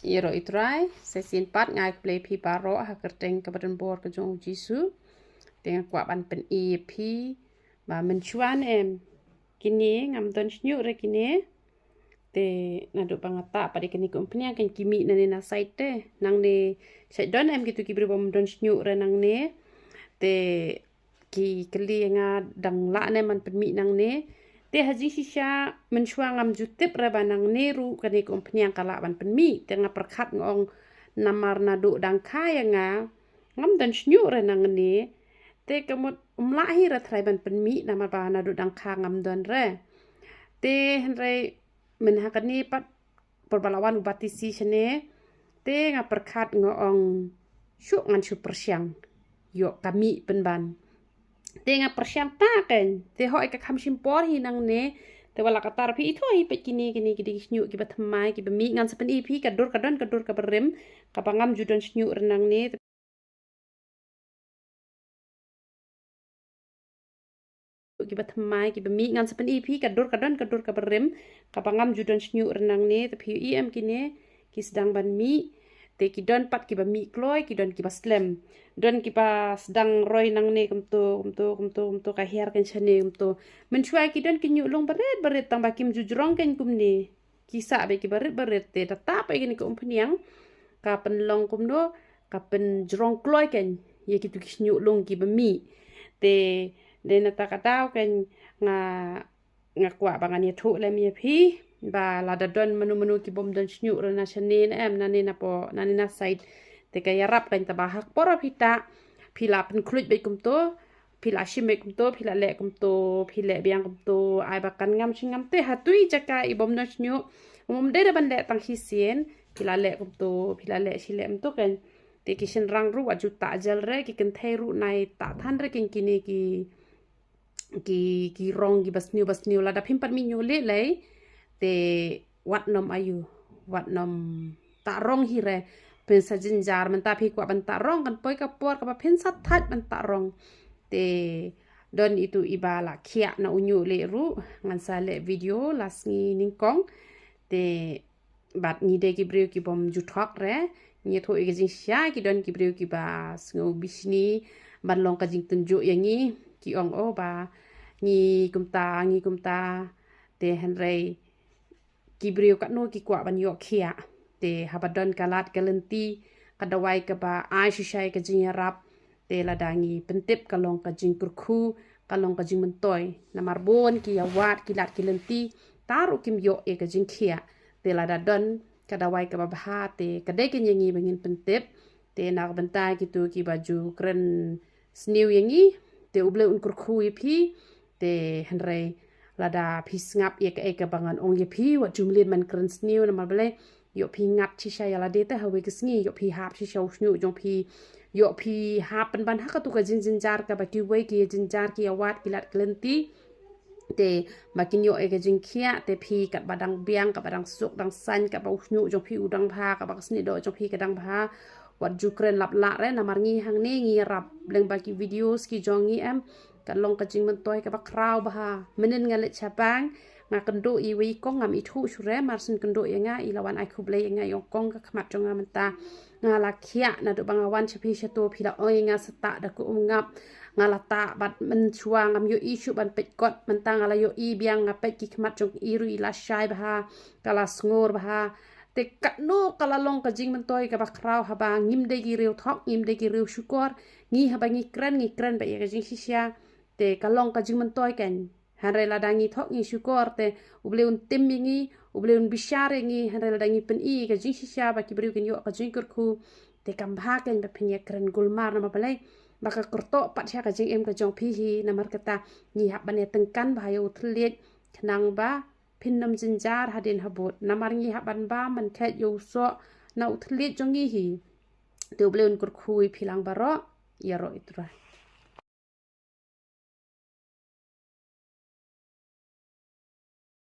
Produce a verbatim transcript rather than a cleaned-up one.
Ïaroh i Trai, sa shisien pat nga ai khublei phi baroh ha ka kyrteng kaba donbor ka jong u Jisu. Te nga kwah ban pyni ïa phi ba mynshuwa ne em, kine ngam don shñiuh re kine. Te naduh ba nga tah pat ïa kane ka umphniang kan ki mih nangne na side te. Nangne side don em kitu ki briew bym don shñiuh re nangne. Te ki kylli ïa nga dang lah ne em ban pynmih nangne. Te ha jingshisha mynshuwa ngam ju tip re ba nangne ruh kane ka umphniang ka lah ban pynmih. Te nga pyrkhat nga ong namar naduh dang kha ïa nga ngam don shñiuh re nangne. Te ka mut ym lah hi re trai ban pynmih namar ba naduh dang kha ngam don re. Te hynrei mynha kane pat por ba la wan u batisi shane. Te nga pyrkhat nga ong shuh ngan shu pyrshang ïoh ka mih pynban. Te nga pyrshang ta kein. Te hooid ka kham shim por hi nangne. Te wat la katta phi ithuh hi peit kine kine ki dei ki shñiuh kiba thymmai kiba mih, ngan sa pyni phi ka dur ka don ka dur kaba rim kaba ngam ju don shñiuh re nangne. Kiba thymmai kiba mih, ngan sa pyni phi ka dur ka don ka dur kaba rim kaba ngam ju don shñiuh re nangne. Te phi ïohi em kine ki sdang ban mih. Te ki don pat kiba mih kloi, ki don kiba slem. Don kiba sdang roi nangne kumto kumto kumto kumto, ka hiar kein shane kumto. Mynshuwa ki don ki ñiuh lung barit barit tang ba kim ju jrong kein kumne. Ki sah beit kiba rit barit te da tah pat ïa kane ka umphniang ka pynlong kumno, ka pynjrong kloi kein ïa kitu ki shñiuh lung kiba mih. Te dei na kata ka daw kein nga nga kwah ba ngan ïathuh lem ïa phi ba lada don mano mano ki bym don shñiuh re na shane ne em, nangne napoh nangne na side. Te ka ïarap kein tang ba ha ka por ba phi tah phi la pynkhluit beit kumto, phi la shim beit kumto, phi la leh kumto, phi leh biang kumto, ai ba kan ngam shi ngam te ha tu i jaka i bym don shñiuh. Ym dei re ban leh tang shisien, phi la leh kumto, phi la leh shi leh kumto kein. Te ki shynrang ruh wat ju tah jel re, ki kynthei ruh nai tah than re kein kine ki ki, ki rong kiba sniew ba sniew. Lada phim pat mih ñiuh lei lei te wat nym ïoh, wat nym tah rong hi re. Phin sa jynjar, mynta phi kwah ban tah rong kan poi ka por kaba phin sa thait ban tah rong. Te don itu iba la khiah na u ñiuh lei ruh, ngan sa leh video la sngi nyngkong. Te bad ngi dei ki briew ki bym ju thok re. Ngi ïathuh ïa ka jingshisha, ki don ki briew kiba sngew bishni ban long ka jingtynjuh ïa ngi, ki ong, oh, ba ngi kumta ngi kumta. Te hynrei ki briew katno ki kwah ban ïoh khiah. Te haba don ka lad ka lynti, ka dawai kaba ai shisha ïa ka jingïarap. Te lada ngi pyntip ka long ka jingkyrkhu, ka long ka jingmyntoi. Namar bun ki ïawad ki lad ki lynti, tang ruh kim ïoh ïa ka jingkhiah. Te lada don ka dawai kaba bha te ka dei kein ïa ngi ba ngin pyntip. Te na ka bynta kitu kiba ju kren sniew ïa ngi, te U Blei un kyrkhu ïa phi. Te hynrei lada phi sngap ïa kaei kaba ngan ong ïa phi, wat ju mlien ban kren sniew namar balei. Ïoh phi ngat shisha ïa lade te ha kawei ka sngi, ïoh phi hap shisha u shñiuh jong phi, ïoh phi hap pynban ha katu ka jingjynjar kaba kiwei ki jynjar ki ïawad ki lad ki lynti. Te ba kin ïoh ïa ka jingkhiah, te phi katba dang biang, katba dang suk dang saiñ, katba u shñiuh jong phi u dang bha, katba ka snieh doh jong phi ka dang bha. Wat ju kren lap lah re, namar ngi hangne ngi ïarap lyngba ki videos ki jong ngi em. Ka long ka jingmyntoi kaba khraw bha. Mynnin nga leit sha bank, nga kynduh ïa iwei i kong, ngam ithuh shuh re, mar syn kynduh ïa nga, i la wan ai khublei ïa nga, i ong, kong, ka khmat jong nga mynta nga la khiah, naduh ba nga wan sha phi sha to phi la ong ïa nga sa tah da ka umngap. Nga la tah bad mynshuwa ngam ïohi shuh ban peit kot, mynta nga la ïohi biang, nga peit ki khmat jong i ruh i la shai bha, ka la sngur bha. Te katno ka la long ka jingmyntoi kaba khraw haba ngim dei ki riew thok, ngim dei ki riew shukor, ngi haba ngi kren, ngi kren beit ïa ka jingshisha. Te ka long ka jingmyntoi kein. Hynrei lada ngi thok ngi shukor te U Blei un tim ïa ngi, U Blei un bishar ïa ngi, hynrei lada ngi pyni ïa ka jingshisha ba ki briew kin ïoh ka jingkyrkhu. Te kam bha kein ba phin ïa kren gulmar namar balei. Ba ka kyrtoh pat sha ka jingim ka jong phi hi, namar kata ngi hap ban ïa tyngkan bha ïa u thylliej khnang ba phin nym jynjar hadien habud. Namar ngi hap ban bam ban kheit ïa u soh na u thylliej jong ngi hi. Te U Blei un kyrkhu ïa phi lang baroh, ïaroh i Trai.